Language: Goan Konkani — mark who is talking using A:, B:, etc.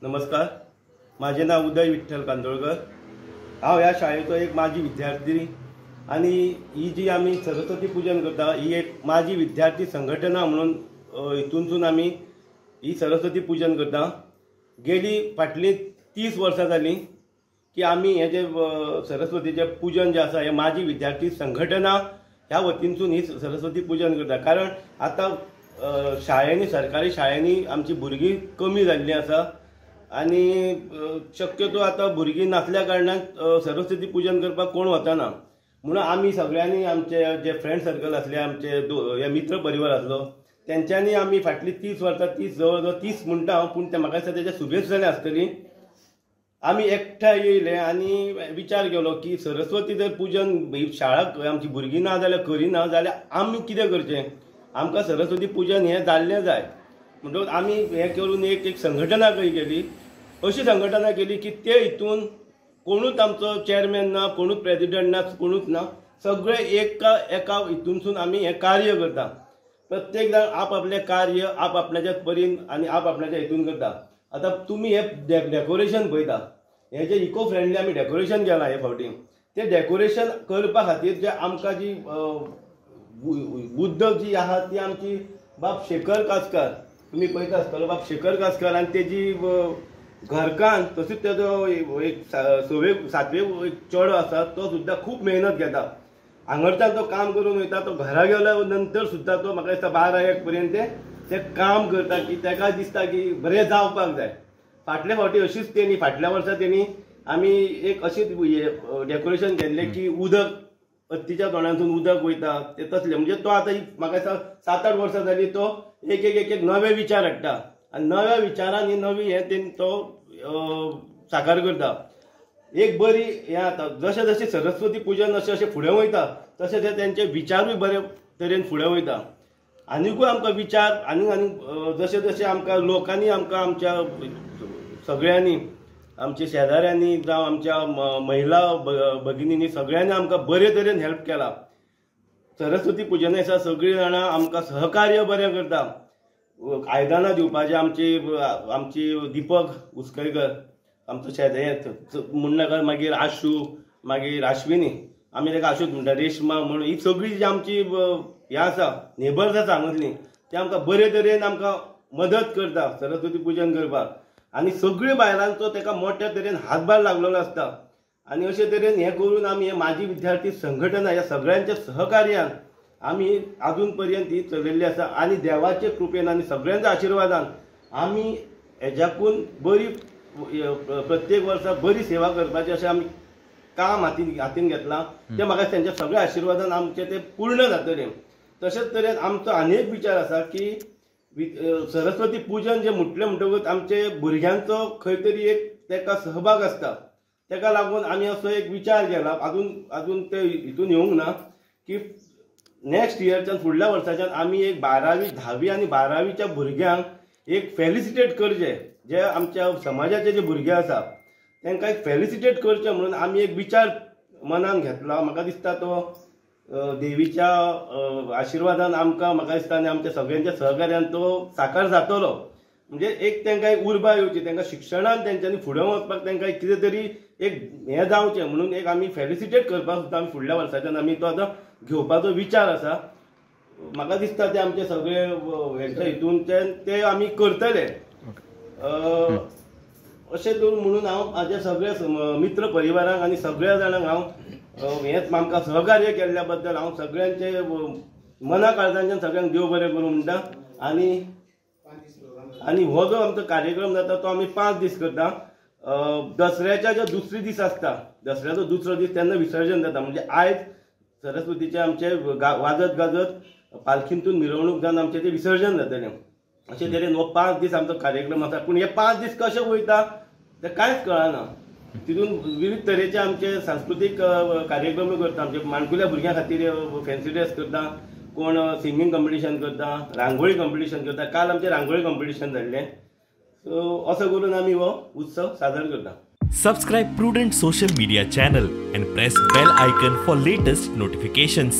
A: नमस्कार. माझे नाव उदय विठ्ठल कांदोळकर. हांव ह्या शाळेचो एक माजी विद्यार्थी आनी ही जी आमी सरस्वती पूजन करता ही एक माजी विद्यार्थी संघटना म्हणून हितूनसून आमी ही सरस्वती पूजन करता. गेली फाटलीं 30 वर्सां जालीं की आमी हें जें सरस्वतीचें पूजन जें आसा हें माजी विद्यार्थी संघटना ह्या वतीनसून ही सरस्वती पूजन करता. कारण आतां शाळेंनी, सरकारी शाळेंनी आमची भुरगीं कमी जाल्लीं आसा आनी शक्यतो आतां भुरगीं नासल्या कारणान सरस्वती पूजन करपाक कोण वचना. म्हणून आमी सगळ्यांनी आमचे जे फ्रेंड सर्कल आसले, आमचे हे मित्र परिवार आसलो, तेंच्यांनी आमी फाटलीं 30 वर्सां, 30 जवळ जवळ 30 म्हणटा हांव, पूण ते म्हाका दिसता तेच्या सुबेज जालें आसतली. आमी एकठांय येयले आनी विचार केलो की सरस्वती जर पूजन शाळा आमची भुरगीं ना जाल्यार करिना जाल्यार आमी कितें करचें, आमकां सरस्वती पूजन हें जाल्लें जाय. म्हणटकूच आमी हें करून एक एक संघटना खंय केली, अशी संघटना केली की ते हितून कोणूच आमचो चेअरमॅन ना, कोणूच प्रेजिडंट ना, कोणूच ना, सगळे एका एका हितूनसून आमी हें कार्य करता. प्रत्येक जाण आपआपलें कार्य आपआपल्याच्या परीन आनी आपआपल्याच्या हितून करता. आतां तुमी हें डेकोरेशन पळयता, हें जें इको फ्रेंडली आमी डेकोरेशन केलां हे फावटी, तें डेकोरेशन करपा खातीर जे आमकां जी बुद्ध जी आहा ती आमची बाब शेखर कासकर, तुमी पळयता आसतलो बाब शेखर कासकर आनी तेजी घरकान्न, तशीच तेजो एक सवे सातवे एक चेडो आसा तो सुद्दां खूब मेहनत घेता. हांगरच्यान तो काम करून वयता, तो घरा गेल्या नंतर सुद्दां तो म्हाका दिसता 12-1 पर्यंत ते काम करता की ताका दिसता की बरें जावपाक जाय. फाटले फावटी अशीच तेणी, फाटल्या वर्सा तेणी आमी एक अशीच डेकोरेशन केल्लें की उदक हत्तीच्या तोंडांतून उदक वयता ते तसलें. म्हणजे तो आतां म्हाका दिसता 7-8 वर्सां जालीं तो एक एक एक एक नवे विचार हाडटा आनी नव्या विचारान ही नवी हें तेणी तो साकार करता. एक बरी हें आतां जशें जशें सरस्वती पूजन अशें अशें फुडें वयता तशें तशें तेंचे विचारूय बरे तरेन फुडें वयता. आनिकूय आमकां विचार आनीक आनीक जशें जशें आमकां लोकांनी आमकां आमच्या सगळ्यांनी, आमच्या शेजाऱ्यांनी जावं आमच्या महिला भगिनींनी सगळ्यांनी आमकां बरे तरेन हेल्प केला. सरस्वती पुजना दिसा सगळीं जाणां आमकां सहकार्य बरें करता. आयदनां दिवपाचें आमची आमची दीपक उसकयकर आमचो शेजारी मुण्णकर, मागीर आशू, मागीर आश्विनी, आमी ताका आशूच म्हणटा, रेशमा म्हणून ही सगळी जी आमची हें आसा नेबर्स आसा हांगासली, ते आमकां बरे तरेन आमकां मदत करता सरस्वती पूजन करपाक. आनी सगळी बायलांचो ताका मोठ्या तरेन हातभार लागलेलो आसता. आनी अशे तरेन हें करून आमी हे माजी विद्यार्थी संघटना ह्या सगळ्यांच्या सहकार्यान आमी आजून पर्यंत ही चलयल्ली आसा. आनी देवाचे कृपेन आनी सगळ्यांच्या आशिर्वादान आमी हेज्याकून बरी प्रत्येक वर्सा बरी सेवा करपाची अशें आमी काम हातीन घेतलां. तें म्हाका तेंच्या सगळ्या आशिर्वादान आमचें तें पूर्ण जातलें. तशेंच तरेन आमचो आनी एक विचार आसा की सरस्वती पूजन जें म्हटलें म्हणटकूच आमचे भुरग्यांचो खंय तरी एक ताका सहभाग आसता. ताका लागून आमी असो एक विचार केला, आजून आजून ते हितून येवंक ना, की नेक्स्ट इयरच्यान फुडल्या वर्साच्यान आमी एक 12वी 10वी आनी 12वीच्या भुरग्यांक एक फेलिसिटेट करचें, जे आमच्या समाजाचे जे भुरगे आसा तांकां एक फेलिसिटेट करचें म्हणून आमी एक विचार मनान घेतला. म्हाका दिसता तो देवीच्या आशिर्वादान आमकां म्हाका दिसता आनी आमच्या सगळ्यांच्या सहकार्यान तो साकार जातलो. म्हणजे एक तांकां एक उर्बा येवची, तांकां शिक्षणान तेंच्यांनी फुडें वचपाक तांकां कितें तरी एक हें जावचें म्हणून एक आमी फेलिसिटेट करपाक सुद्दां आमी फुडल्या वर्साच्यान आमी तो आतां घेवपाचो विचार आसा. म्हाका दिसता ते आमचे सगळे हेच्या हितून ते आमी करतले अशें करून म्हणून हांव म्हाज्या सगळ्या मित्र परिवारांक आनी सगळ्या जाणांक हांव हेंच आमकां सहकार्य केल्ल्या बद्दल हांव सगळ्यांचे मना काळजांच्यान सगळ्यांक देव बरें करूं म्हणटा. आनी आनी हो जो आमचो कार्यक्रम जाता तो आमी 5 दीस करता. दसऱ्याच्या जो दुसरे दीस आसता, दसऱ्याचो दुसरो दीस तेन्ना विसर्जन जाता. म्हणजे आयज सरस्वतीचे आमचे वाजत गाजत पालखींतून मिरवणूक जावन आमचें तें विसर्जन जातलें. अशे तरेन हो 5 दीस आमचो कार्यक्रम आसा. पूण हे 5 दीस कशे वयता ते कांयच कळना. तितून विविध तरेचे आमचे सांस्कृतीक कार्यक्रम करता. आमचे माणकुल्या भुरग्यां खातीर फॅन्सी ड्रेस करता, कोण सिंगींग कॉम्पिटिशन करता, रांगोळी कॉम्पिटिशन करता. काल आमचें रांगोळी कॉम्पिटिशन जाल्लें. सो असो करून आमी हो उत्सव सादर करता.
B: Subscribe Prudent social media channel and press bell icon for latest notifications.